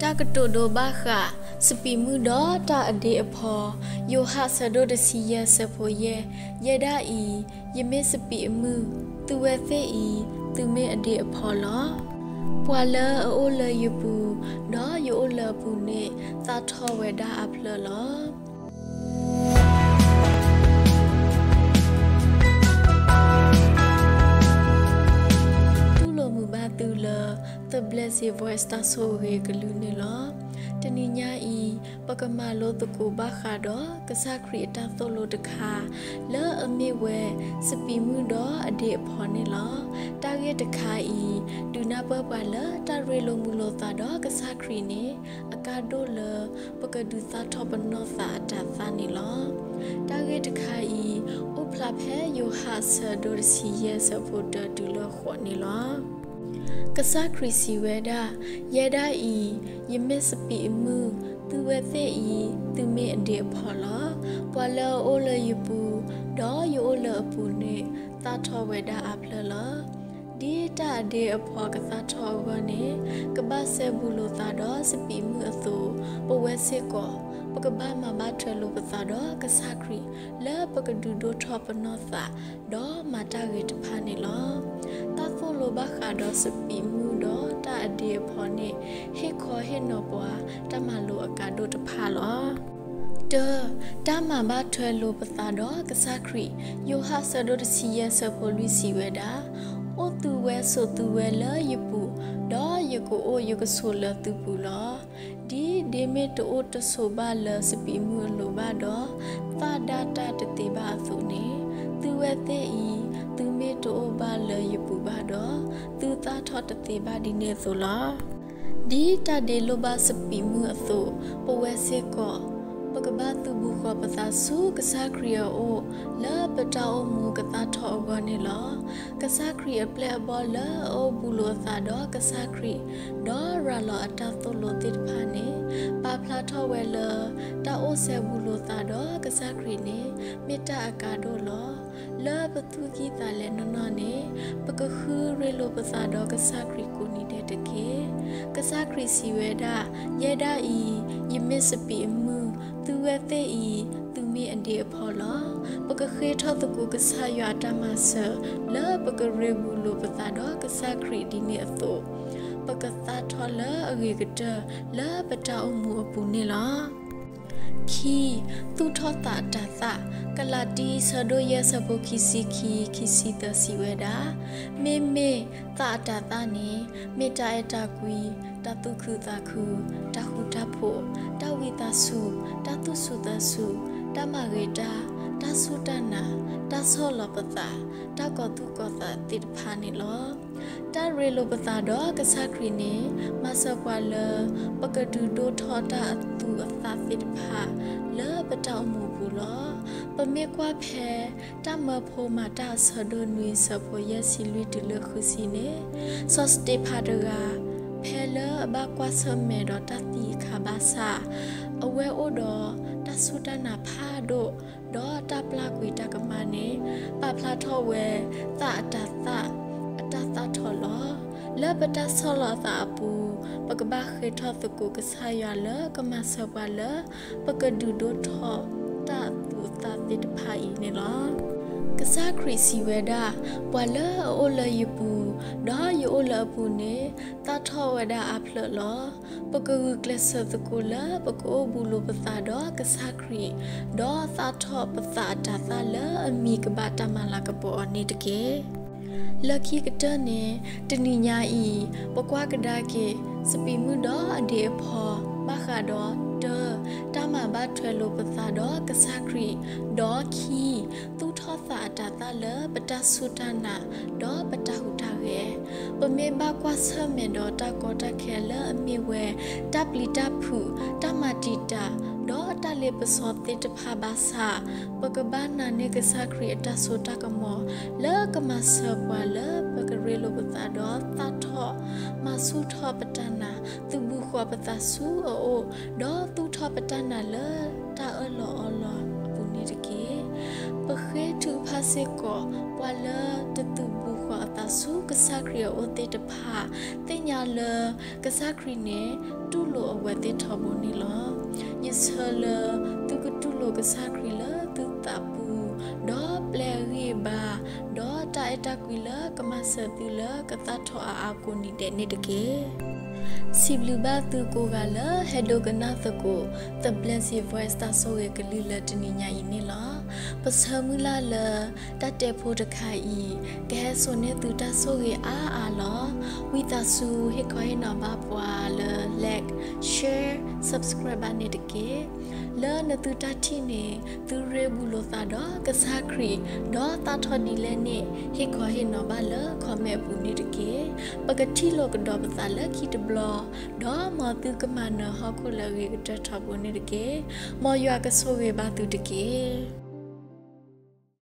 တၢ်ကတိၤဒိဘၣ်ဃး စပံးမုၢ်ဒီးတၢ်အဒ့အဖီ, ယိၤဟၣ်ဆၢဒိၣ်တဆံယဲၢ်ဆၢဖိယဲၢ်, ယဲဒၣ်အံၤ, ယမ့ၢ်စပံးအမုၢ်, သုဝဲသ့ၣ်အံၤ, သုမ့ၢ်အဒ့အဖီလီၤ. ပှၤလၢအအိၣ်လၢယပူၤ, ဒီးယအိၣ်လၢအပူၤန့ၣ်, သၣ်ထီၣ်ဝဲဒၣ်အဖျၢၣ်လီၤ. တူၢ်လိာ်မုာ်ဘၣ်သုလၢ The Blessed Voice တၢ်ဆိၣ်ဂ့ၤကလုၢ်န့ၣ်လီၤ. တနံၤညါအံၤ, ပကမၤလိသကိးဘၣ်ဃးဒီး ကစၢ်ခရံာ်အတၢ်သိၣ်လိတခါ, လၢအမ့ၢ်ဝဲ စပံးမုၢ်ဒီးအဒ့အဖီန့ၣ်လီၤ. တၢ်ဂ့ၢ်တခါအံၤ, ဒုးနၢ်ပၢၢ်ပှၤလၢတၢ်ရ့လိာ်မုာ်လိာ်သးဒီးကစၢ်ခရံာ်န့ၣ်, အကါဒိၣ်လၢ ပကဒုးသၣ်ထီၣ်ပနီၢ်သးအတၤသၣ်န့ၣ်လီၤ. တၢ်ဂ့ၢ်တခါအံၤ, အိၣ်ဖျါဖဲယိၤဟၣ်ဆၢဒိၣ်တဆံယဲၢ်ဆၢဖိတၢတုၤလၢဃိးန့ၣ်လီၤ. ကစၢ်ခရံာ်စံးဝဲဒၣ်, ယဲဒၣ်အံၤ, ယမ့ၢ်စပံးအမုၢ်, သုဝဲသ့ၣ်အံၤ, သုမ့ၢ်အဒ့အဖီလီၤ. ပှၤလၢအအိၣ်လၢယပူၤ, ဒီးယအိၣ်လၢအပူၤန့ၣ်, သၣ်ထီၣ်ဝဲဒၣ်အဖျၢၣ်လီၤ. ဒ်တၢ်အဒ့အဖီကသၣ်ထီၣ်အဂီၢ်န့ၣ်, ကဘၣ်စဲဘူးလိာ်သးဒီးစပံးမုၢ်အသိး, ပဝဲစ့ၢ်ကီး, ပကဘၣ်မၤဘၣ်ထွဲလိာ်ပသးဒီးကစၢ်ခရံာ်, လၢပကဒုးဒိၣ်ထီၣ်ပနီၢ်သး, ဒီးမၤတၢ်ဂ့ၤတဖၣ်န့ၣ်လီၤ. တၢ်သိၣ်လိဘၣ်ဃးဒီးစပံးမုၢ်ဒီးတၢ်အဒ့အဖီန့ၣ်, ဟ့ၣ်ခီဟ့ၣ်နီၤပှၤတၢ်မၤလိာ်အကါဒိၣ်တဖၣ်လီၤ. တၢ, တၢ်မၤဘၣ်ထွဲလိာ်ပသးဒီးကစၢ်ခရံာ်, ယိၤဟၣ်ဆၢဒိၣ်တဆံယဲၢ်ဆၢဖိလွံၢ်စံးဝဲဒၣ်, အိၣ်သုဝဲဆိးသုဝဲလၢယပူၤ, ဒီးယကအိၣ်ယကဆိးလၢသုပူၤလီၤ. ဒ်ဒ့မ့ၢ်တအိၣ်တဆိးဘၣ်လၢစပံးမုၢ်အလိၤဘၣ်ဒီး, သၣ်ဒၣ်တၢ်တသ့ဘၣ်အသိးန့ၣ်, သုဝဲသ့ၣ်အံၤ, သုမ့ၢ်တအိၣ်ဘၣ်လၢယပူၤဘၣ်ဒီး, သုသၣ်ထီၣ်တသ့ဘၣ်ဒ်န့ၣ်အသိးလီၤ. ဒ်တၢ်ဒ့လိၣ်ဘၣ်စပံးမုၢ်အသိး, ပဝဲစ့ၢ်ကီး, ပကဘၣ်သုးဘူးဃီၤပသးဆူကစၢ်ခရံာ်အအိၣ်, လၢပတၢ်အိၣ်မူကသၣ်ထီၣ်အဂီၢ်န့ၣ်လီၤ. ကစၢ်ခရံာ်အပျဲၢ်အဘီၣ်လၢအအိၣ်ဘူးလိာ်အသးဒီးကစၢ်ခရံာ်, ဒီးရၤလီၤအတၢ်သိၣ်လိသ့ၣ်တဖၣ်န့ၣ်, ပာ်ဖျါထီၣ်ဝဲလၢ တၢ်အိၣ်စဲဘူးလိာ်သးဒီးကစၢ်ခရံာ်န့ၣ်, မ့ၢ်တၢ်အကါဒိၣ်လီၤ. လၢပသူၣ်ကံၢ်သးလဲနီၢ်နီၢ်န့ၣ်, ပကဃုရ့လိာ်ပသးဒီးကစၢ်ခရံာ်ကိးနံၤဒဲးတက့ၢ်. ကစၢ်ခရံာ်စံးဝဲဒၣ်, ယဲဒၣ်အံၤ, ယမ့ၢ်စပံးအမုၢ်, သုဝဲသ့ၣ်အံၤ, သုမ့ၢ်အဒ့အဖီလီၤ. ပကဃ့ထီၣ်သကိးကစၢ်ယွၤအတၢ်မၤစၢၤ, လၢပကရ့ဘူးလိာ်ပသးဒီးကစၢ်ခရံာ်ဒ်န့ၣ်အသိး, ပကသၣ်ထီၣ်လၢအဂ့ၤကတၢၢ်လၢပတၢ်အိၣ်မူအပူၤန့ၣ်လီၤ. ခံ, သူၣ်ထီၣ်သးအတၤသၣ်, ကလၤတံ ဆၢဒိၣ်ယဲၢ် ဆၢဖိခံဆံခံ ခံဆံသၢ စံးဝဲဒၣ်, မ့မ့ၢ်သးအတၤသၣ်န့ၣ်, မ့ၢ်တၢ်အဲၣ်တၢ်ကွံ, တၢ်သူၣ်ခုသးခု, တၢ်ဃူတၢ်ဖိး, တၢ်ဝံသးစူၤ, တၢ်သူၣ်စူၤသးစူၤ, တၢ်မၤဂ့ၤတၢ်, တၢ်စူၢ်တၢ်နာ်, တၢ်ဆီၣ်လီၤပသး, တၢ်ကီၤသူၣ်ကီၤသးသ့ၣ်တဖၣ်န့ၣ်လီၤ. တၢ်ရ့လိာ်ပသးဒီးကစၢ်ခရံာ်န့ၣ်, မၤစၢၤပှၤလၢ ပကဒုးဒိၣ်ထီၣ်တၢ်အသူးအသၣ်သ့ၣ်တဖၣ် လၢပတၢ်အိၣ်မူပူၤလီၤ. ပမ့ၢ်ကွၢ်ဖဲ တၢ်မၢဖိမၤတၢ်အဆၢဒိၣ်နွံ ဆၢဖိယဲၢ်ဆံလွံၢ်တုၤလၢဃုဆံန့ၣ်, စီၤစတ့းဖၣ်တဂၤ, ဖဲလၢအဘၣ်ကွၢ်ဆၢၣ်မဲာ်ဒီးတၢ်သံအခါဘၣ်ဆၣ်, အဝဲအိၣ်ဒီးတၢ်စူၢ်တၢ်နာ်ဖးဒိၣ်, ဒီးတၢ်ပျၢ်ကွံာ်တၢ်ကမၣ်န့ၣ်, ပာ်ဖျါထီၣ်ဝဲ သးအတၤသၣ် အတၢ်သၣ်ထီၣ်လီၤ. လၢပတၢ်ဆီၣ်လီၤအသးအပူၤ, ပကဘၣ်ဃ့ထီၣ်သကိးကစၢ်ယွၤလၢကမၤစၢၤပှၤလၢ ပကဒုးဒိၣ်ထီၣ်တၢ်အသူးအသၣ်သ့ၣ်တဖၣ်အံၤန့ၣ်လီၤ. ကစၢ်ခရံာ်စံးဝဲဒၣ်, ပှၤလၢအအိၣ်လၢယပူၤ, ဒီးယအိၣ်လၢအပူၤန့ၣ်, သၣ်ထီၣ်ဝဲဒၣ်အါဖျၢၣ်လီၤ. ပကဂုာ်ကျဲးစၢးသကိးလၢပကအိၣ်ဘူးလိာ်ပသးဒီးကစၢ်ခရံာ်, ဒီးသၣ်ထီၣ်ပသးအတၤသၣ်လၢအမံၤကဘၣ်တၢ်မၤလၤကပီၤအီၤန့ၣ်တက့ၢ်. လၢခံကတၢၢ်န့ၣ်, တနံၤညါအံၤ, ပကွၢ်ကဒါက့ၤ စပံးမုၢ်ဒီးအဒ့အဖီ, ဘၣ်ဃးဒီး တၢ, တၢ်မၤဘၣ်ထွဲလိာ်ပသးဒီးကစၢ်ခရံာ်, ဒီးခံ, သူၣ်ထီၣ်သးအတၤသၣ်လၢပတၢ်စူၢ်တၢ်နာ်, ဒီးပတၢ်ဟူးတၢ်ဂဲၤ. ပမ့ၢ်ဘၣ်ကွၢ်ဆၢၣ်မဲာ်ဒီးတၢ်ကီတၢ်ခဲလၢအမ့ၢ်ဝဲ တၢ်ပျံၤတၢ်ဖုး, တၢ်မၤတံာ်တာ်, ဒီးတၢ်လ့ပစီသ့ၣ်တဖၣ်ဘၣ်ဆၣ်, ပကဘၣ်နာ်န့ၢ်ကစၢ်ခရံာ်အတၢ်စိတၢ်ကမီၤ လၢကမၤစၢၤပှၤလၢပကရ့လိာ်ပသးဒီးသၣ်ထီၣ်, မၤဆူၣ်ထီၣ်ပတၢ်နာ်, သုးဘူးဃီၤပသးဆူအအိၣ်, ဒီးသူၣ်ထီၣ်ပတၢ်နာ်လၢတၢ်အၢၣ်လီၤအီလီၤအပူၤန့ၣ်တက့ၢ်. ပဃ့ထုကဖၣ်စ့ၢ်ကီး ပှၤလၢတသုးဘူးဃီၤအသးဆူကစၢ်ခရံာ်အအိၣ်သ့ၣ်တဖၣ် သ့ၣ်ညါလၢကစၢ်ခရံာ်န့ၣ် တူၢ်လိာ်အဝဲသ့ၣ်ထီဘိန့ၣ်လီၤ. ယဆၢလၢသုကတူၢ်လိာ်ကစၢ်ခရံာ်လၢသုသးပူၤ, ဒီးပျဲအဂံၢ်အဘါ, ဒီးတၢ်အဲၣ်တၢ်ကွံလၢကမၤစၢၤသုလၢကသၣ်ထီၣ်အါအါကိးနံၤဒဲးန့ၣ်တက့ၢ်. စံးဘျုးဘၣ်သုကိးဂၤလၢဟဲဒိကနၣ်သကိး The Blessed Voice တၢ်ဆိၣ်ဂ့ၤကလုၢ်လၢတနံၤညါအံၤန့ၣ်လီၤ. ပဆၢမုၢ်လၢ်လၢ တၢ်တဲဖိတခါအံၤ ကဟဲစိာ်န့ၢ်သုတၢ်ဆိၣ်ဂ့ၤအါအါလီၤ. ဝံသးစူၤဟ့ၣ်ခီဟ့ၣ်နီၤဘၣ်ပှၤလၢ like, share, subscribe ဘၣ်န့ၣ်တက့ၢ်. လၢနသုတၢ်ထံၣ်န့ၣ် သုရ့ဘူးလိာ်သးဒီးကစၢ်ခရံာ် ဒီးသၣ်ထီၣ်ဒ်လဲၣ်န့ၣ် ဟ့ၣ်ခီဟ့ၣ်နီၤဘၣ်လၢ comment အပူၤန့ၣ်တက့ၢ်. ပကထံၣ်လိာ်ကဒီးပသးလၢခံတဘျီ, ဒီးမ်သုကမၤနၢၤဟီၣ်ခိၣ်လၢအဂ့ၤကတၢၢ်ထီဘိန့ၣ်တက့ၢ်. မ်ယွၤကဆိၣ်ဂ့ၤဘၣ်သုတက့ၢ်.